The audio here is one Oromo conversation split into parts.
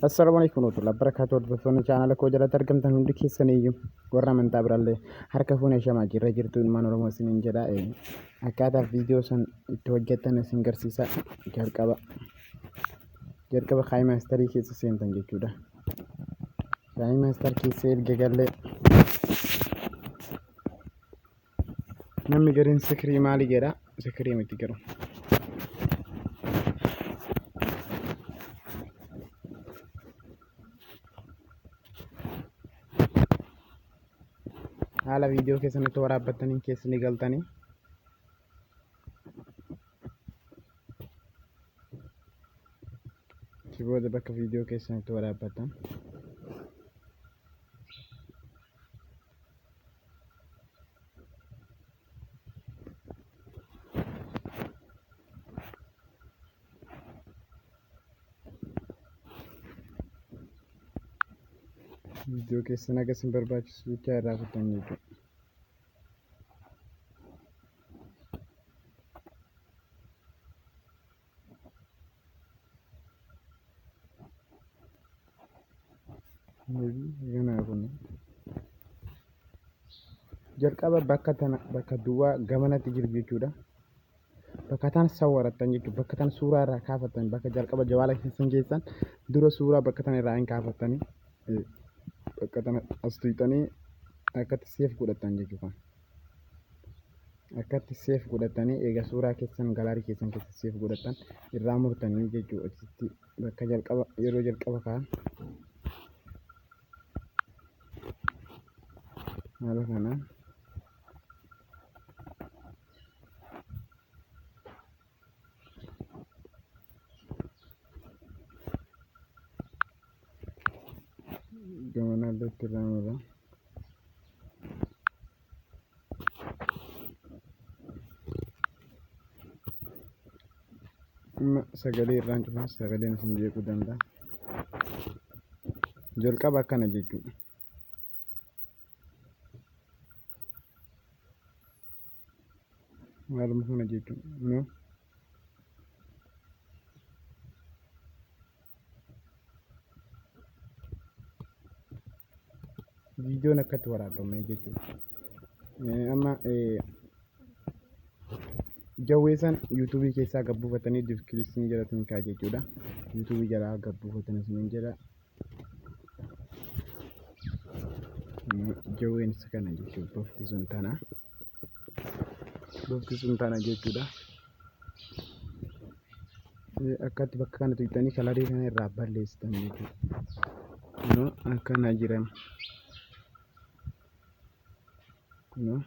Assalaamu alaikum warahmatullahi wabarakatuh. Hordoftoonni chaanaala koo jalatti argamtan hundi keessaniyyuu warra amantaa birallee harka fuunee shamaa jirra jirtu ilmaan Oromoo isiniin jedha. Akkaataa viidiyoo san itti hojjettan isin garsiisa. Jalqaba jalqaba KineMasterii keessa seentan jechuudha. KineMaster keessa erga gallee namni gariin sikirii maali jedha sikirii miti garuu. Haala viidiyoo keessan itti waraabbattaniin keessa ni galtanii. Achi booda bakka viidiyoo keessan itti waraabbattan. Viidiyoo keessan haga isin barbaachisu bichaa irraa kuttan jechuudha. Jalqaba bakka tana bakka duwwaa gamanatti jiru jechuudha. Bakka tan sawwarattan jechuudha. Bakka tan suuraa irraa kaafattan bakka jalqaba jawaala keessan keessan dura suuraa bakka tana irraa hin kaafattanii bakka tana as tuqxanii akkatti seef godhattan jechuudha. Akkatti seef godhatanii eega suuraa keessan galaarii keessan keessa seef godhattan irraa murtanii jechuudha. Achitti bakka jalqaba yeroo jalqaba ka'an haala kanaan gamanaa irratti irraa murra. Amma sagalee irraan cufaa sagaleen isin jeequu danda'a. Jalqaba akkana jechuudha. Maaluma kana jechuudha. No. Viidiyoon akkatti waraabame jechuudha. Amma jawwee san yuutuubii keessaa gad buufatanii diskiriipshinii jala isin kaa'a jechuudha. Yuutuubii jalaa gad buufatan isiniin jedha. Jawween isa kana jechuudha. Bofti sun tana. Bofti sun tana jechuudha. Akkatti bakka kana tuqxanii kalarii kana irraa balleessitan jechuudha. Kunoo akkana jiran. Kunoo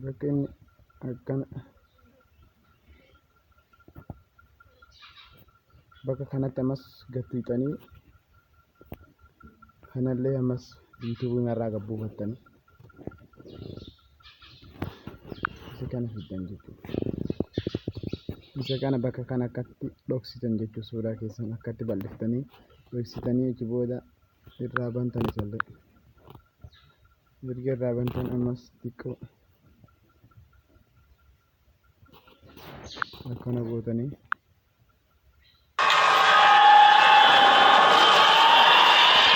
bakka inni akkana bakka kanatti ammas gad tuqxanii kanallee ammas yuutuubii irraa gad buufattanii isa kana fiddan jechuudha. Isa kana bakka kana akkatti dhoksitan jechuudha suuraa keessan akkatti bal'iftanii dhoksitanii achi booda irraa bantan isallee. Erga irraa bantan ammas xiqqoo akkana gootanii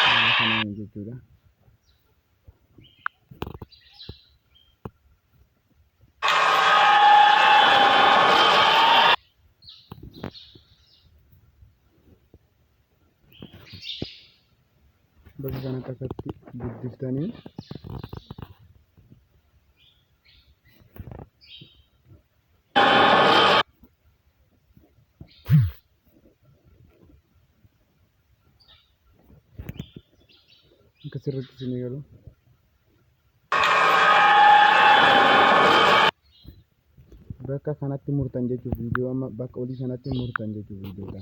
haala kanaan jechuudha. Bakka kanatti akkatti guddiftanii akka sirriitti isinii galu. Bakka kanatti murtan jechuuf viidiyoo amma bakka olii sanatti murtan jechuuf viidiyoodha.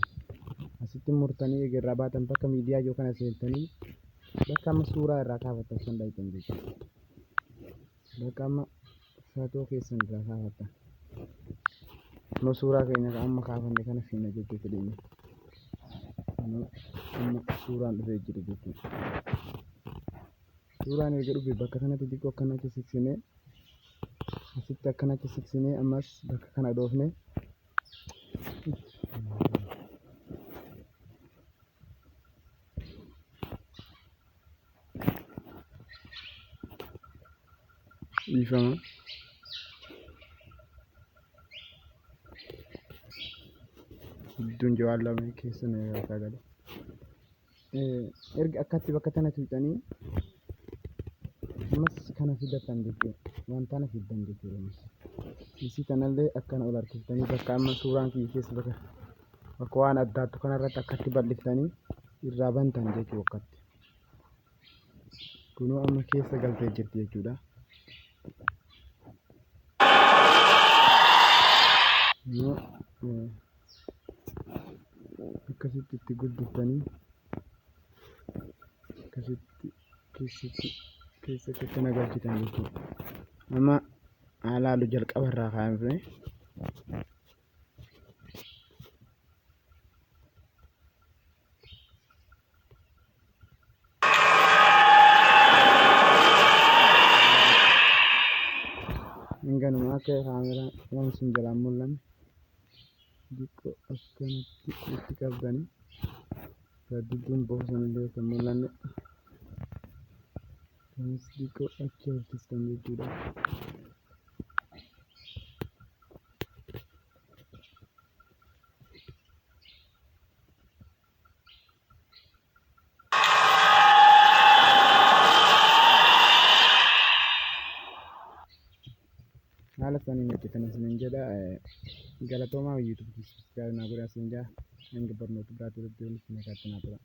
Asitti murtanii eega irraa baatan bakka miidiyaa jiru kana seentanii bakka amma suuraa irraa kaafattan san dhayxan jechuudha. Bakka amma footoo keessan irraa kaafattan. Amma suuraa keenya kan amma kaafanne kana fiina jechuu fedhiine. Amma suuraan dhufee jira jechuudha. Suuraan erga dhufe bakka kanatti xiqqoo akkanatti siksinee asitti akkanatti siksinee ammas bakka kana dhoofne Dhiifama. Gidduun jawaan lama keessa na harkaa gale. Erga akkatti bakka tana tuuxanii ammas kana fidatan jechuudha. Wanta kana fiddan jechuudha. Ammas. Isii kanallee akkana ol harkiftanii bakka amma suuraan kiyya keessa bakka waan addaattu kanarratti akkatti bal'iftanii irraa bantan jechuudha akkatti. Kunoo amma keessa galtee jirti jechuudha. Kunoo akkasitti itti guddiftanii akkasitti keessatti akkana galchitan jechuudha. Amma haa laalu jalqaba irraa kaafnee. Hanganuma akka kaameraa waan sun jalaan mul'anne xiqqoo akkanatti itti qabdanii gaaddidduun bofa sanillee akka hin mul'anne kanas xiqqoo achi harkistan jechuudha. Haala saniin hojjetan isiniin jedha. Galatoomaa, YouTube subscribe naa godhaa isiniin jedha. Hanga barnoota biraatti walitti deebinutti nagaatti naa tura.